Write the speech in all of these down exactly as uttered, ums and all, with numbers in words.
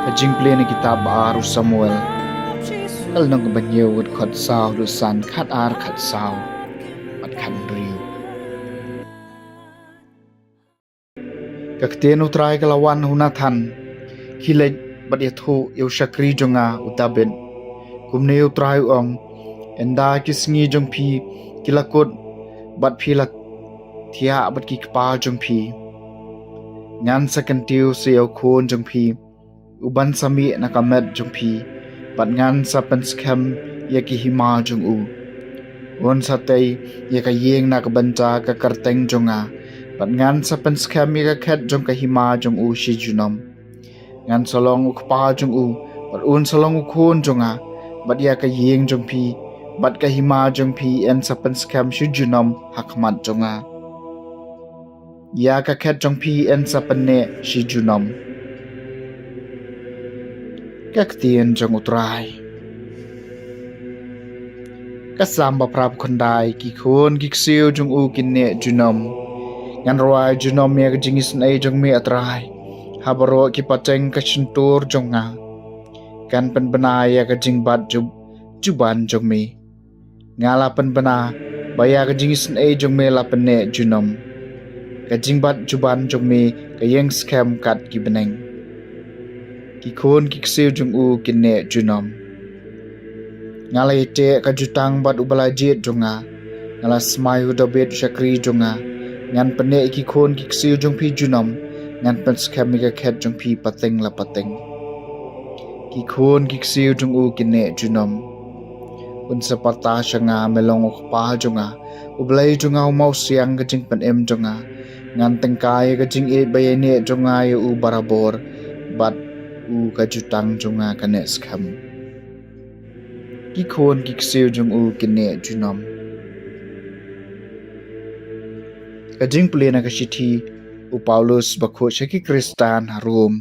Ka jingplie na kitab ba ar u Samuel. Ka lynnong kaba hynñiew, ka dkhot saw haduh san, khat ar, khat saw bad khat hynriew. Ka ktien U Trai ka la wan ha u Nathan: Khie leit bad ïathuh ïa u shakri jong nga u Dabid, kumne U Trai u ong: Ynda ki sngi jong phi ki la kut bad phi la thiah bad ki kpa jong phi, ngan sa kyntiew sa ïa u khun jong phi, uban sa mih na ka met jong phi, bad ngan sa pynskhem ïa ki hima jong u. Un sa tei ïa ka ïing na ka bynta ka kyrteng jong nga, bad ngan sa pynskhem ïa ka khet jong ka hima jong u shi junom. Ngan sa long u kpa jong u, bad un sa long u khun jong nga, bad ïa ka ïing jong phi bad ka hima jong phi yn sa pynskhem shi junom ha khmat jong nga. Ïa ka khet jong phi yn sa pynneh shi junom. Ka ktien jong U Trai. Ka Salm ba phra phew khyndai. Ki khun ki ksiew jong u kin neh junom. Ngan rwai junom ïa ka jingisynei jong me, A Trai, ha baroh ki pateng ka shyntur jong nga. Kan pynbna ïa ka jingbat jub-, juban jong me. Nga la pynbna ba ïa ka jingisynei jong me la pynneh junom. Ka jingbat juban jong me ka ïeng skhem kat ki bneng. Ki khun ki ksiew jong u kin neh junom. Nga la ïateh ka jutang bad uba la jied jong nga. Nga la smai u Dabid u shakri jong nga. Ngan pynneh ïa ki khun ki ksiew jong phi junom. Ngan pynskhem ïa ka khet jong phi pateng la pateng. Ki khun ki ksiew jong u kin neh junom. Un sa pyrta sha nga, me long u kpa jong nga. U Blei jong nga u mawsiang ka jingpynim jong nga. Ngan tyngkai ïa ka jingïeit ba ïaineh jong nga ïa u barabor, bad u ka jutang jong nga ka neh skhem. Ki khun ki ksiew jong u kin neh junom. Ka jingpule na ka shithi u Paulus bakhuid sha ki Khristan ha Rom.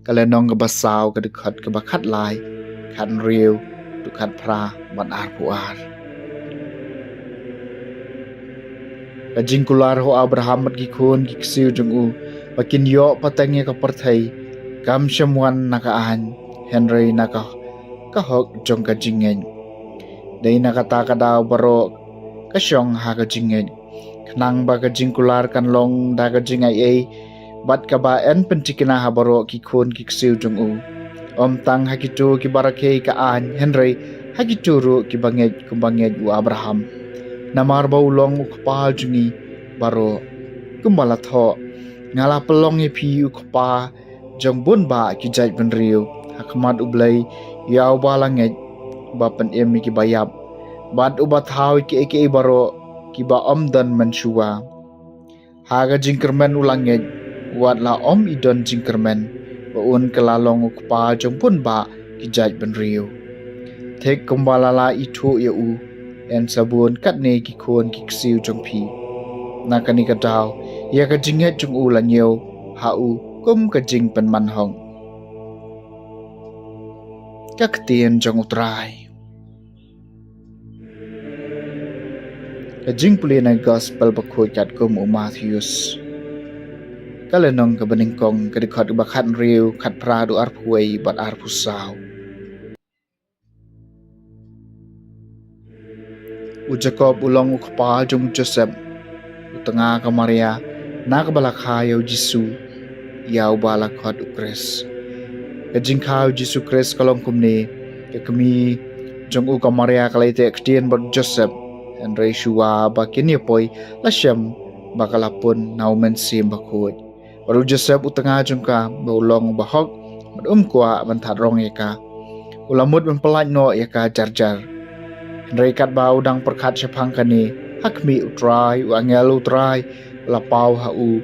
Ka lynnong kaba saw, ka dkhot kaba khatlai, khathynriew, dkhot phra bad arphew ar. Ka jingkular ha u Abraham bad ki khun ki ksiew jong u ba kin ïoh pateng ïa ka pyrthei kam shym wan na ka aiñ, hynrei na ka, ka hok jong ka jingngeit. Dei na kata ka daw baroh ka shong ha ka jingngeit, khnang ba ka jingkular kan long da ka jingai ei, bad kaba yn pyntikna ha baroh ki khun ki ksiew jong u. Ym tang ha kito kiba rakhe ka aiñ, hynrei ha kito ruh kiba ngeit kumba ngeit u Abraham. Namar ba u long u kpa jong ngi baroh. Kumba la thoh: Nga la pynlong ïa phi u kpa jong bun bah ki jaitbynriew, ha khmat U Blei, ïa uba la ngeit, uba pynim ïa kiba ïap, bad uba thaw ïa kiei kiei baroh kiba ym don mynshuwa. Ha ka jingkyrmen u la ngeit, wat la ym i don jingkyrmen, ba un kylla long u kpa jong bun bah ki jaitbynriew. Thik kumba la la ithuh ïa u, yn sa bun katne ki khun ki ksiew jong phi. Na kane ka daw, ïa ka jingngeit jong u la ñiew ha u kum ka jingpynman hok. Ka ktien jong U Trai. Ka jingpule na Gospel bakhuid katkum u Mathaios. Ka lynnong kaba nyngkong, ka dkhot kaba khathynriew, khatphra haduh arphew wei bad arphew saw. U Jakob u long u kpa jong u Joseph, u tnga ka Maria, na kaba la kha ïa u Jisu, ïa uba la khot u Khrist. Ka jingkha u Jisu Khrist ka long kumne: ka kmie jong u ka Maria ka la ïateh ktien bad u Joseph, hynrei shuwa ba kin ïa poi, la shem ba ka la pun na u Mynsiem Bakhuid. Bad u Joseph u tnga jong ka, ba u long uba hok bad um kwah ban thad rong ïa ka, u la mut ban pyllait noh ïa ka jar jar. Hynrei katba u dang pyrkhat shaphang kane, ha khmih U Trai, u angel U Trai u la paw ha u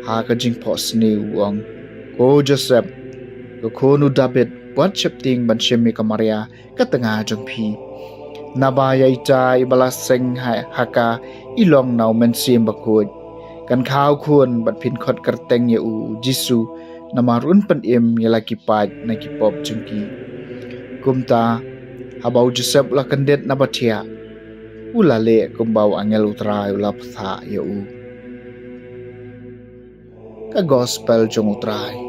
ha ka jingphohsniew, u ong: Ko Joseph, ko khun u Dabid, wat sheptieng ban shim ïa ka Maria, ka tnga jong phi. Naba ïa ita iba la seng ha, ha ka, i long na u Mynsiem Bakhuid. Kan kha u khun bad phin khot kyrteng ïa u Jisu, namar un pynim ïa la ki paid na ki pop jong ki. Kumta, haba u Joseph u la kyndit na ba thiah, u la leh kumba u angel U Trai u la pyrta ïa u. Ka Gospel jong U Trai.